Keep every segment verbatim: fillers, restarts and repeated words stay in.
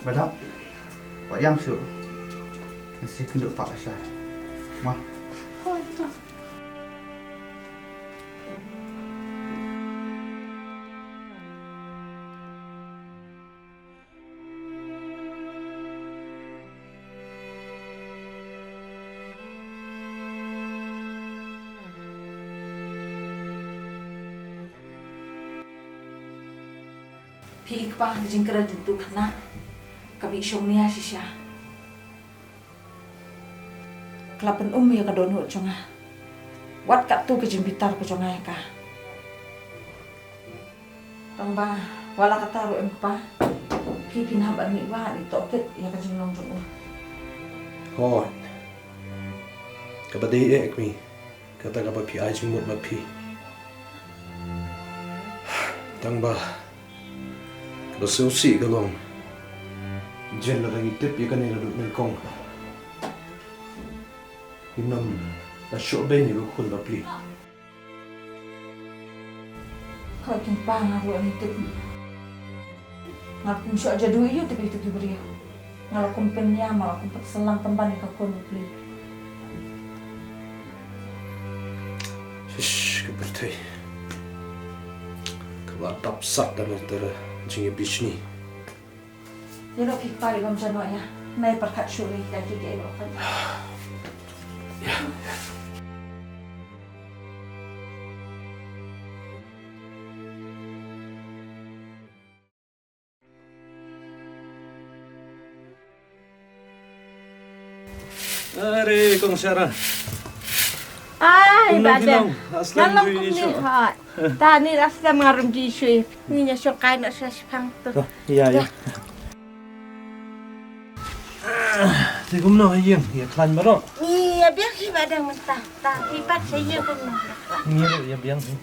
Ba dap. Wat ïam shuh. Ngan sa ïakynduh pat sha. Ma. Phi i kpa, ka jingkren jong utu u khynnah ka mih shong nia shisha. Ka la pynum ïa ka dohnud jong nga. Wat katto ka jingbitar ka jong nga ïa ka. Tang ba wat la katta ruh em kpa, phi phin hap ban mih wad ïa ka tohkit ïa ka jinglong jong u. Hooid. Kaba dei eh kmie, kata kaba phi ai jingmut bad phi. Tang ba kaba sngewsih ka long, jin lada ngi tip ïa kane naduh nyngkong, ngim nym la shoh beiñ ïa ka khun bapli. Ka kynpa nga ruh ngi tip. Nga kum shoh jaduh ïa u tip ïa utu ki briew. Nga la kum pynïam, nga la kum pynsalang pynban ïa ka khun u pli. Shish, ka pyrthei. Ka ba dap sat da na tara jingïabishni. Ïa no phi kpa ri bam jano ïa. Nai pyrkhat shuh ri da ki dei ba kan. Ïa, ïa. Are kong Sarah. Ai, kumno ba dang. Ngan long kumne hot. Ta ni ras dam ngarum ji shui. Ni nya shong kai na sa shipang tu. Ïa, ïa. Te kumno ha ïing, ïa khlaiñ baroh? Ni ïa biang hi ba dang mynta. Ta hi pat sa ïa kumno. Ni ïa biang hi.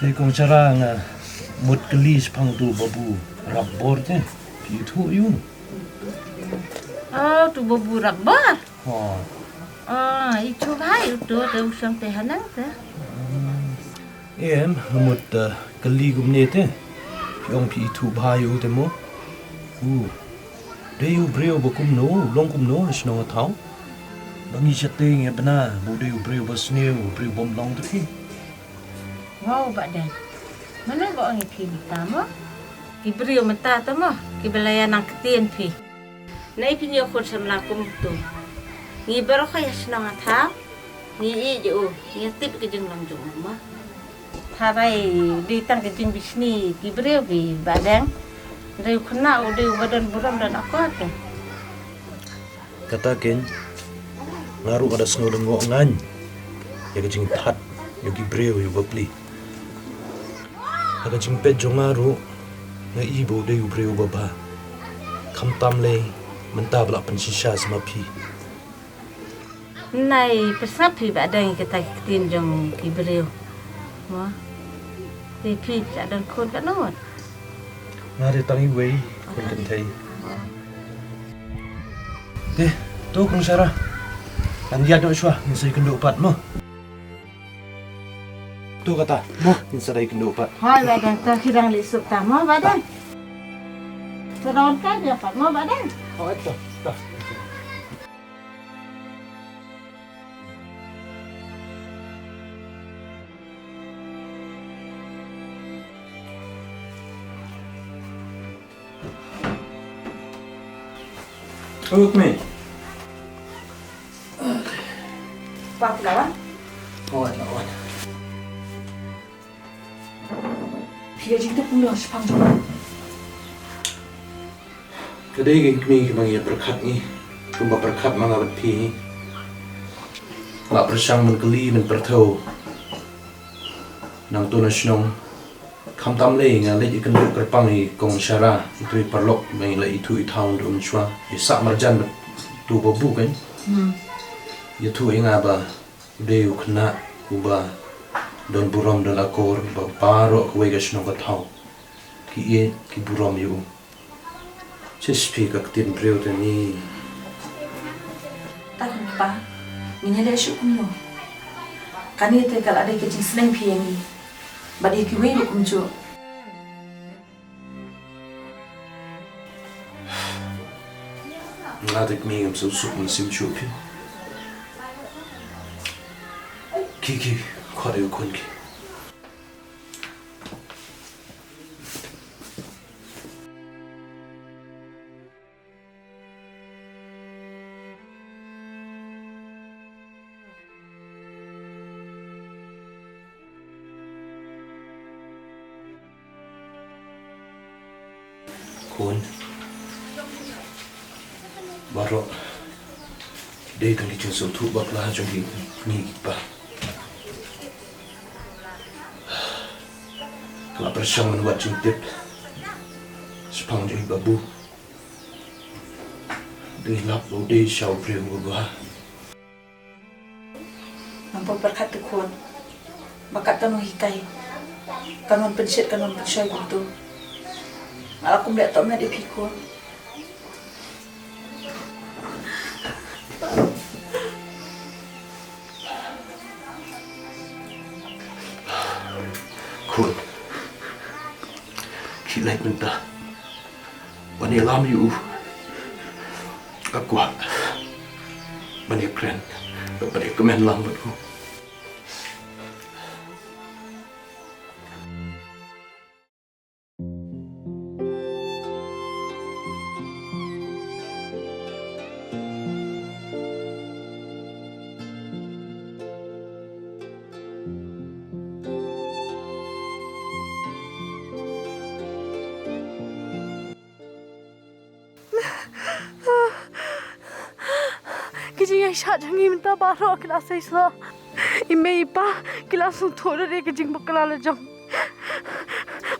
Te kong Sarah nga mut kylli shaphang utu babu Rakbor te. Phi ithuh ïa u? Oh, utu babu Rakbor. Oh. Oh, ithuh bha ïa utu te u shong te hanang te. Em, nga mut, eh, kylli kumne te. Phi ong phi ithuh bha ïa u te mo. U dei u briew ba kumno, u long kumno ha shnong ha thaw? Ba ngi shatei ngi bna ba u dei u briew ba sniew, u briew bym long te phi. Wow, Bah Deng. Mano ba ong ïa phi mynta mo? Ki briew mynta te mo, kiba la ïa nang ktien phi. Nai phi ñiew khun samla kum tu. Ngi baroh ha shnong ha thaw ngi ïeit ïa u, ngi tip ka jinglong jong u mo. Tharai dei tang ka jingbishni ki briew ki Bah Deng. Dei u khynnah u dei uba don burom don akor te. Kata kein nga ruh nga da sngew lyngngoh ngan ïa ka jingthat ïa ki briew ïa u bapli. Ha ka jingpeit jong nga ruh nga i ba u dei u briew uba bha. Khamtam lei mynta ba la pynshisha sa ma phi. Nai pynsngap phi Bah Deng ïa kita ki ktien jong ki briew. Mo. Te phi sa don khun katno ngut? Nga dei tang iwei khun kynthei. Te, to kong Sarah. Ngan ïaid noh shuwa, ngin sa ïakynduh pat mo. To kata, mo, ngin sa ïakynduh pat. Hooid Bah Deng, to khie dang leit suk ta mo Bah Deng. To dang kan ïa pat mo Bah Deng. Hooid to, to. Look me. Pat lawan. Oh, lawan. Phi ïa jingtip kumno shaphang jong nga? Ka dei ka kmie kaba ngi ïa pyrkhat ngi, kumba pyrkhat ma nga bad phi hi. Nga pyrshang ban kylli ban pyrthew. Nangta na shnong. Khamtam lei nga leit ïakynduh kyrpang ïa i kong Shara, itu i paralok ba ngi la ithuh ithaw naduh mynshuwa. I sah marjan bad utu u babu kan. Hmm. Ïathuh ïa nga ba u dei u khynnah uba don burom don akor ba baroh kawei ka shnong ka thaw ki ïeit ki burom ïa u. Shish phi ka ktien briew te ni. Tang kpa, ngin ïaleh shuh kumno? Kane te ka la dei ka jingsneng phi ïa ngi bad ïa kiwei ruh kumjuh. Nga te kmie ngam sngewsuk mynsiem shuh phi. Ki ki, khot ïa u khun ki. Khun. Baroh dei tang ki jingsngewthuh bakla jong ki kmie ki kpa. Nga la pyrshang ban wad jingtip shaphang jong i Babu. Dei lap ba u dei sha u briew uba bha. Ngam pyrkhat te khun ba kat kano hikai kan wan pynshit kan wan pynshoi kumto. Nga la kum leh tohmet ïa phi khun. Khun, khie leit mynta ban ïalam ïa u. Nga kwah ban ïakren, ban ïakmen lang bad u. Ki jingïaishah jong ngi mynta baroh ki la sei soh. I mei i pa ki la sngewthuh da ki jingbakla la jong.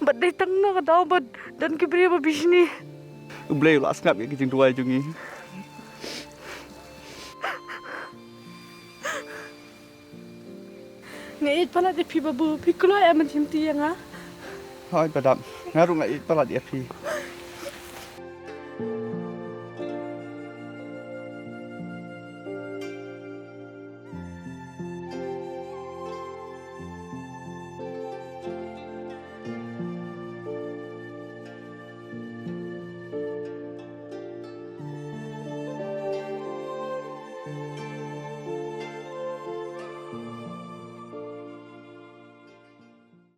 Bad dei tang na ka daw ba don ki briew ba bishni. U Blei u la sngap ïa ki jingduwai jong ngi. Nga ïeit palat ïa phi Babu, phi kloi em ban shimti ïa nga? Hooid Badap, nga ruh nga ïeit palat ïa phi.